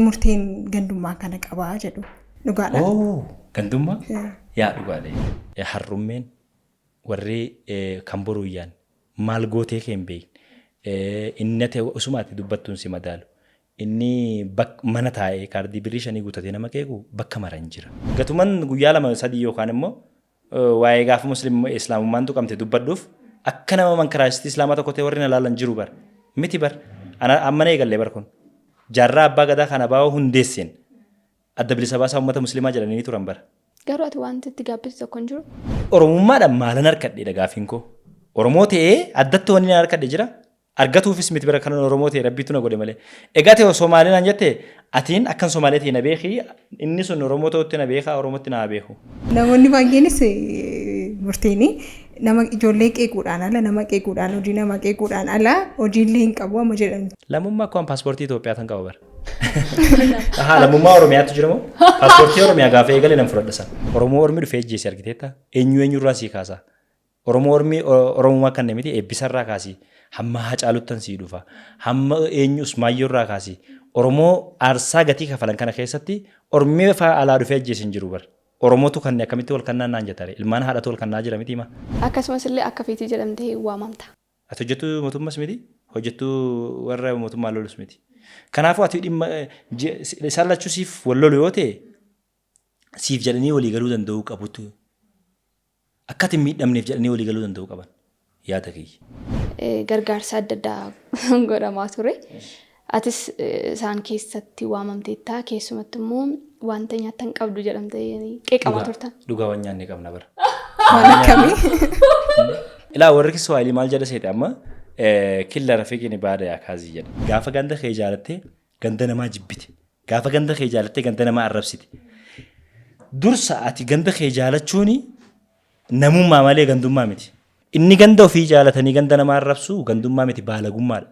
Murteen gandummaa kana qabaa jedhu. Dhugaadha. Oo, gandummaa? Yaa, dhugaadha. Harrummeen warri kan boruu hin yaadne, maal gootee kee hin beekne, inni ati osuma ati dubbattuun si madaalu, inni mana taa'ee kaardii birrii 5 guutatee nama qeequ bakka mara hin jira. Gatuman guyyaa 2 3 yookaan immoo waa'ee gaafa Muslim Islaamummaan tuqamte dubbadhuuf akka nama mankaraasistii Islaamaa tokko ta'e warri na laalan jiru bar. Miti bar. Ana amma na eegallee bar kun. Jaarraa Abbaa Gadaa kana baa'oo hundeesseen Adda Bilisa Baasaa Uummata Muslimaa jedhanii ni turan bara. Garuu ati wanti itti gaabbitu tokko hin jiru. Oromummaadhaan maalan harkadheedha gaafiin koo. Oromoo ta'ee addatti wanni na harkadhe jira. Argatuufis miti bara kanan Oromoo ta'e, Rabbiitu na godhe malee. Egaa ta'e Somaalee naan jette, atiin akkan Somaalee ta'e na beeki, inni sun Oromoo ta'utti na beeka, Oromootti na haa beeku. Namoonni baay'eenis Murteen nama ijoollee qeequudhaan ala, nama qeequudhaan, hojii nama qeequudhaan ala hojiillee hin qabu amma jedhan. Lammummaa akkuma paaspoortii Itoophiyaa tan qaba bara. Ahaa, lammummaa Oromiyaatu jira moo? Paaspoortii Oromiyaa gaafa eegale nan fudhadha sana. Oromoo ormi dhufee ajjeese argiteetta? Eenyu eenyurraa sii kaasa? Oromoo ormi Oromummaa kan miti Eebbisarraa kaasi. Hamma Haacaaluttan sii dhufa. Hamma eenyu Usmaayyoorraa kaasi. Oromoo aarsaa gatii kafalan kana keessatti ormi alaa dhufee ajjeese hin jiru bara. Oromootu kan akkamitti wal kannaan naan jettare? Ilmaan haadhatu wal kannaa jira miti hima. Akkasumas illee akka feetii jedhamtee waamamta. Ati hojjettuu mootummas miti, hojjettuu warra mootummaa lolus miti. Kanaafuu ati dhimma isaan lachuu siif wal lolu yoo ta'e, siif jedhanii walii galuu danda'uu qabutu, akka ati hin miidhamneef jedhanii walii galuu danda'uu qaban, yaada kiyya. Gargaarsa adda addaa godhamaa ture. Atis isaan keessatti waamamteetta. Keessumatti immoo wanta nyaattan qabdu jedhamtee qeeqamaa turtan. Dhugaa, waan nyaanne qabna bara. Waan akkamii? Ilaa, warri Kiswaahilii maal jedha seete amma? "Kila rafiki ni baada ya kazi" jedha. Gaafa ganda kee jaalattee ganda namaa jibbite. Gaafa ganda kee jaalattee ganda namaa arrabsite. Dursa ati ganda kee jaalachuuni namummaa malee gandummaa miti. Inni ganda ofii jaalatanii ganda namaa arrabsu gandummaa miti, baalagummaadha.